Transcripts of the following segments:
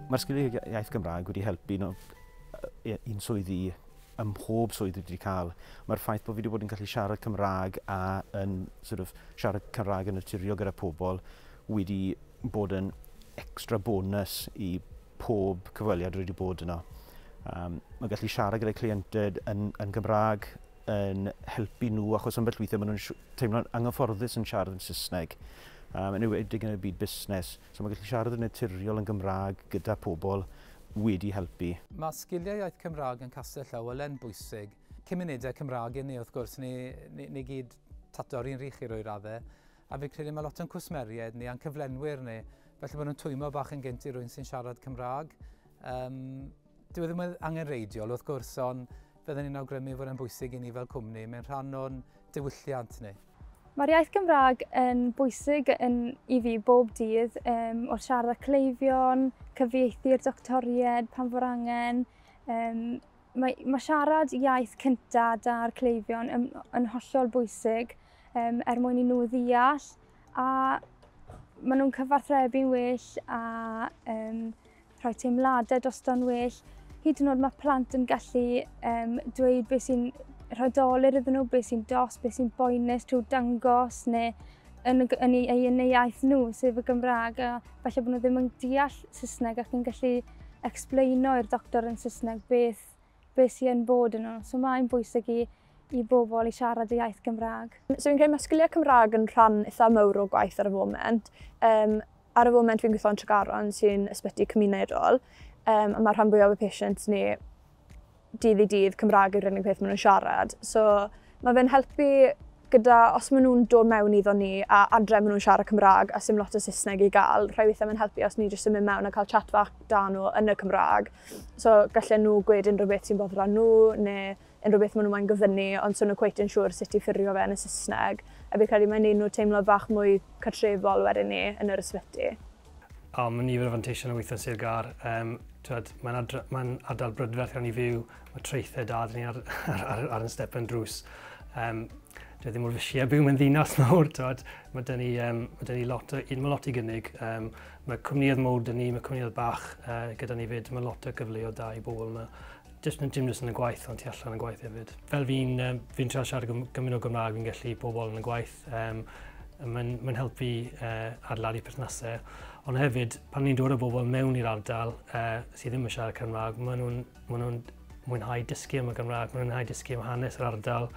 Mae'r sgiliau iaith Gymraeg wedi helpu no, un swyddi ym mhob swydd wedi cael. Mae'r ffaith bod fi wedi bod yn gallu siarad Cymraeg a yn sort of, siarad Cymraeg yn naturiol gyda pobl wedi bod yn extra bonus i pob cyfweliad wedi bod yno. Mae gallu siarad gyda cleientiaid yn Gymraeg yn helpu nhw, achos ambell weithiau maen nhw'n teimlo'n anghyfforddus yn siarad yn Saesneg, yn enwedig yn y byd busnes. So mae gallu siarad yn naturiol yn Gymraeg gyda pobl wedi helpu. Mae sgiliau iaith Cymraeg yn Castell Howell yn bwysig. Cymunedau Cymraeg i ni, wrth gwrs, ni gyd tato'r un rych i roi raddau. A fi credu mae lot o'n cwsmeriaid ni a'n cyflenwyr ni, felly bod nhw'n twymo bach yn gynt i rywun sy'n siarad Cymraeg. Dyw e ddim yn angenrheidiol, wrth gwrs, ond fydden ni'n awgrymu fod e'n bwysig i ni fel cwmni. Mae'n rhan o'n diwylliant ni. Mae'r iaith Gymraeg yn bwysig i fi bob dydd, wrth siarad â cleifion, cyfieithu'r doctoriaid pan fo'r angen. Mae siarad iaith cynta da'r cleifion yn hollol bwysig er mwyn i nhw ddeall, a maen nhw'n cyfathrebu'n well a rhoi teimladau drosto'n well. Hyd yn oed mae plant yn gallu dweud beth sy'n rhoi dolur iddyn nhw, beth sy'n dos, beth sy'n boenus trwy dangos neu yn eu iaith nhw, sef y Gymraeg, a falle bod nhw ddim yn deall Saesneg ac yn gallu explaino i'r doctor yn Saesneg beth sy'n bod yn nhw. So mae'n bwysig i bobl i siarad y iaith Gymraeg. So fi'n credu mae sgiliau Cymraeg yn rhan eitha mawr o gwaith ar y foment. Ar y foment fi'n gweithio yn Tregaron, sy'n ysbyty cymunedol. A mae rhan fwyaf o patients ni dydd i dydd Cymraeg yw'r unig peth maen nhw'n siarad. So mae fe'n helpu gyda, os maen nhw'n dod mewn iddo ni a adre maen nhw'n siarad Cymraeg a sim lot o Saesneg i gael, rhai weithiau mae'n helpu os ni jyst yn mynd mewn a cael chat fach da nhw yn y Cymraeg. So gallen nhw gweud unrhyw beth sy'n bothera nhw neu unrhyw beth maen nhw moyn gofynnu, ond so nhw cweit yn siŵr sut i ffurfio fe yn y Saesneg. A fi'n credu mae'n neud nhw teimlo bach mwy cartrefol wedyn ni yn yr ysbyty. O, mae nifer o fanteision o weithio yn Sir Gâr. Mae'n ardal brydferth iawn i fyw, mae traethau da ni ar yn stepen drws. Dwi ddim mor fysi a byw mewn ddinas mawr, twod. Mae dyn ni lot, mae lot i gynnig. Mae cwmnïoedd mawr dyn ni, mae cwmnïoedd bach gyda ni fyd. Mae lot o gyfleoedd da i bobl yma. Just, dim jyst yn y gwaith, ond tu allan y gwaith hefyd. Fel fi'n fi trio siarad gymaint o Gymraeg fi'n gallu bobl yn y gwaith. Mae'n helpu adeiladu perthnasau. Ond hefyd, pan ni'n dod â bobl mewn i'r ardal sydd ddim yn siarad Cymraeg, maen nhw mwynhau dysgu am y Gymraeg, maen nhw'n mwynhau dysgu am hanes yr ardal.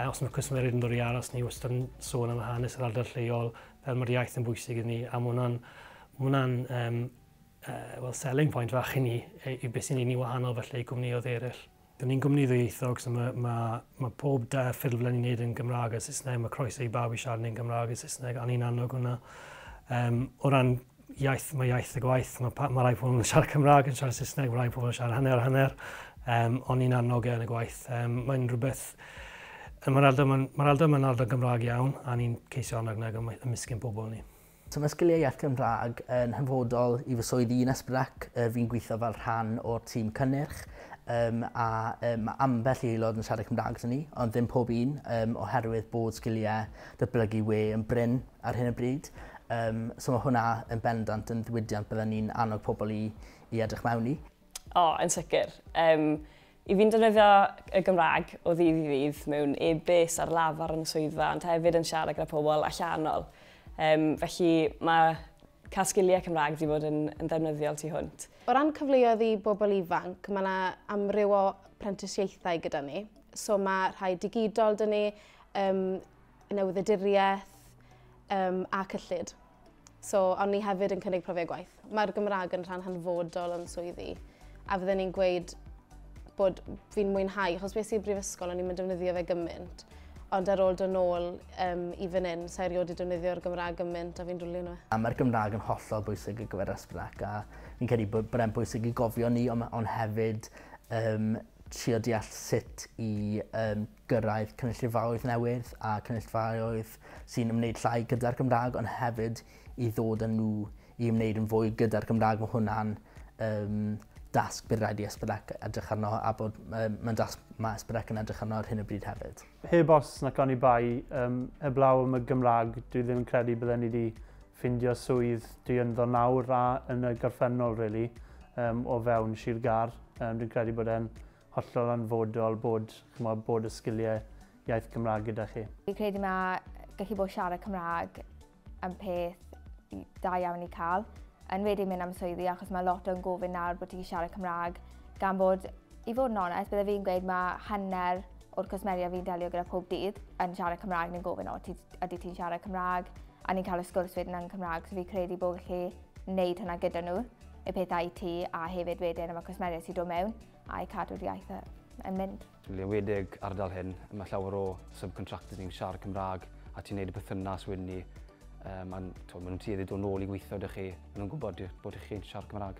Os mae cwsmeriaid yn dod i aros, ni wastad yn sôn am hanes yr ardal lleol, fel mae'r iaith yn bwysig i ni, a mae hwnna'n well, selling point fach i ni, i beth sy'n ni wahanol felly i gwmnïoedd eraill. Dyn ni'n gwmni ddwyieithog, so mae pob da ffurflen ni'n neud yn Gymraeg a Saesneg, mae croeso i bawb i siarad yn Gymraeg a Saesneg, a ni'n annog hwnna. O ran iaith, mae iaith y gwaith, mae rai pobl yn siarad Cymraeg, yn siarad Saesneg, mae rai pobl yn siarad hanner hanner, ond ni'n annog e yn y gwaith. Mae'n rhywbeth, mae'r ardal mae'n ardal Gymraeg iawn, a ni'n ceisio annog na ymysg ein pobl ni. So mae sgiliau iaith Cymraeg yn hanfodol i fy swydd i yn S4C. Fi'n gweithio fel rhan o'r tîm cynnyrch a mae ambell i aelod yn siarad Cymraeg 'da ni, ond ddim pob un, oherwydd bod sgiliau datblygu we yn brin ar hyn o bryd. So mae hwnna yn bendant yn ddiwydiant byddwn ni'n annog pobl i edrych mewn i. O, yn sicr. I fi'n defnyddio y Gymraeg o ddydd i ddydd mewn e-byst, ar lafar yn y swyddfa, ond hefyd yn siarad gyda pobl allanol. Felly mae cael sgiliau Cymraeg wedi bod yn ddefnyddiol tu hwnt. O ran cyfleoedd i bobl ifanc, mae yna amryw o prentisiaethau gyda ni. So mae rhai digidol 'da ni, newyddiaduriaeth a cyllid. So, ond ni hefyd yn cynnig profiad gwaith. Mae'r Gymraeg yn rhan hanfodol o'n swyddi. A fydden ni'n gweud bod fi'n mwynhau, achos beth sy'n brifysgol, o'n i'n mynd defnyddio fe gymaint. Ond ar ôl dod nôl i fan hyn, sa i erioed wedi defnyddio'r Gymraeg gymaint a fi'n dwlu nhw. A mae'r Gymraeg yn hollol bwysig ar gyfer S4C a fi'n credu bod e'n bwysig i gofio ni, ond hefyd trio deall sut i gyrraedd cynulleidfaoedd newydd a cynulleidfaoedd sy'n ymwneud llai gyda'r Gymraeg, ond hefyd i ddod â nhw i ymwneud yn fwy gyda'r Gymraeg. Mae hwnna'n dasg bydd rhaid i S4C edrych arno a bod mae'n dasg mae S4C yn edrych arno ar hyn o bryd hefyd. Heb os nac oni bai, heblaw am y Gymraeg, dwi ddim yn credu bydden ni wedi ffindio swydd dwi ynddo nawr a yn y gorffennol, really. o fewn Sir Gâr. Dwi'n credu bod e'n hollol anfodol bod, ch'mod, bod y sgiliau iaith Cymraeg gyda chi. Fi'n credu mae gallu bod siarad Cymraeg yn peth da iawn i cael. Yn wedi mynd am swyddi achos mae lot o'n gofyn nawr bod ti'n siarad Cymraeg gan bod, i fod yn onest, bydde fi'n gweud mae hanner o'r cwsmeriaid fi'n delio gyda pob dydd yn siarad Cymraeg neu'n gofyn, "O, ti, ydy ti'n siarad Cymraeg?" A ni'n cael y sgwrs wedyn yn Cymraeg, so fi'n credu bod gallu wneud hwnna gyda nhw, y peth IT a hefyd wedyn am y cwsmeriaid sy'n dod mewn a i cadw'r iaith yn mynd. Yn enwedig ardal hyn, mae llawer o subcontractors ni'n siarad Cymraeg a ti'n neud y perthynas wedyn ni. Maen nhw'n tueddu dod nôl i gweithio 'da chi, maen nhw'n gwybod bod chi'n siarad Cymraeg.